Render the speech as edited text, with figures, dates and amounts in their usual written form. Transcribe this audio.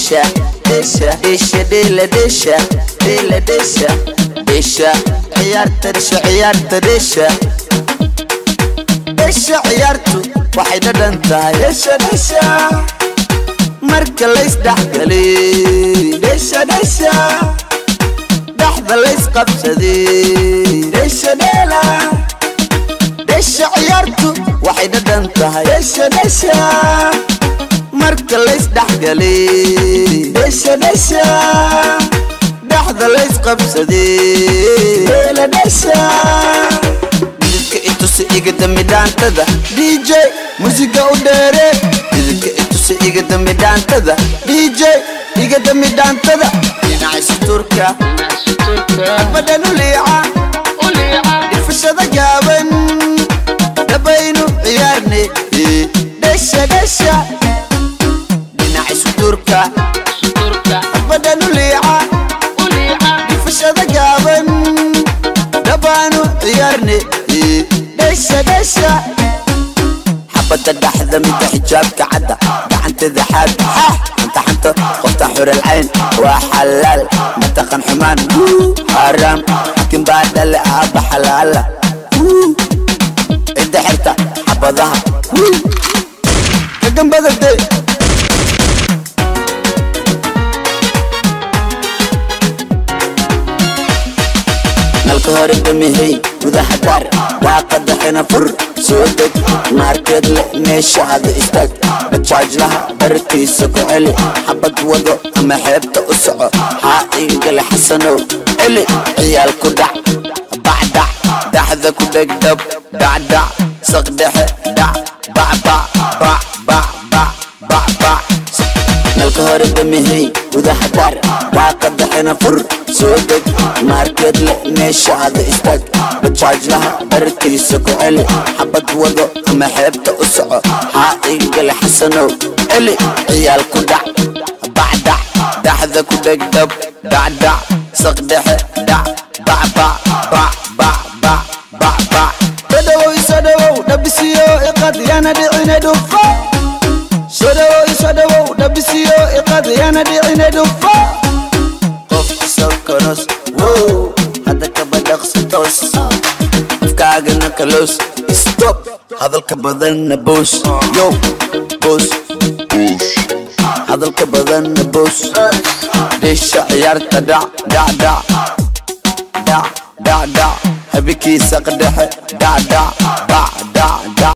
Dheesha dheesha dheesha dheela dheesha dheela dheesha dheesha ciyaarta dheesha ciyaarta dheesha dheesha ciyaartu waxay dhadhan tahay dheesha dheesha marka laysdhexgalay dheesha dheesha dhaxda laysqabsaday dheesha dheela dheesha ciyaartu waxay dhadhan tahay dheesha dheesha marka laysdhexgalay dheesha dheesha dhaxda laysqabsaday dheela dheesha dhididka itusi iga dami dhaantada DJ musiga u dheere dhididka itusi iga dami dhaantada DJ iga dami dhaantada dhinaca suturka badan u liica dhifashada gaaban dhabaynu ciyaarne dheesha dheesha dhinaca suturka badan u liica dhifashada gaaban dhabaanu ciyaarne dheesha dheesha xabadda dhaxda midda xijaabka cadda gacanteeda xaad xanta xanta qofta xural cayn waa xalaal mataqan xumaan xaaraam xakin baa dhale aabba xalaala cidda xirta xabadaha kagambadade nalka hore damihey gudaha daar daaqada xina fur soo deg maarkeed leh meesha hada istaag bajaajlaha bartiisa ku celi xabad wado ama xeebta u soco haa iigale xasanow celi ciyaal ku dhac bacdac dhaxda ku dhegdhab dhacdhac saqdhexe dhac bacbac bac bac bac bac bac nalka hore damihey gudaha daar daaqada xina fur soo deg maarkeed leh meesha hada istaag bajaajlaha bartiisa ku celi xabad wado ama xeebta u soco haa iigale xasanow celi ciyaal ku dhac bacdac dhaxda ku dhegdhab dhacdhac saqdhexe dhac bacbac bac bac bac bac bac Soo isoo dhawow dhabisiyo iqad yana dhicine dhufo soo dhawow isoo dhawow dhabisiyo iqad yana dhicine dhufo qof sokonos wow hadda kaba dhaqsi toos afkaagana kaloos stop hadalka badanna boos yo boos hadalka badanna boos dheesha ciyaarta dhac dhac dhac dhac dhac dhac habeenkii saqdhexe dhac dhac bac dhac dhac.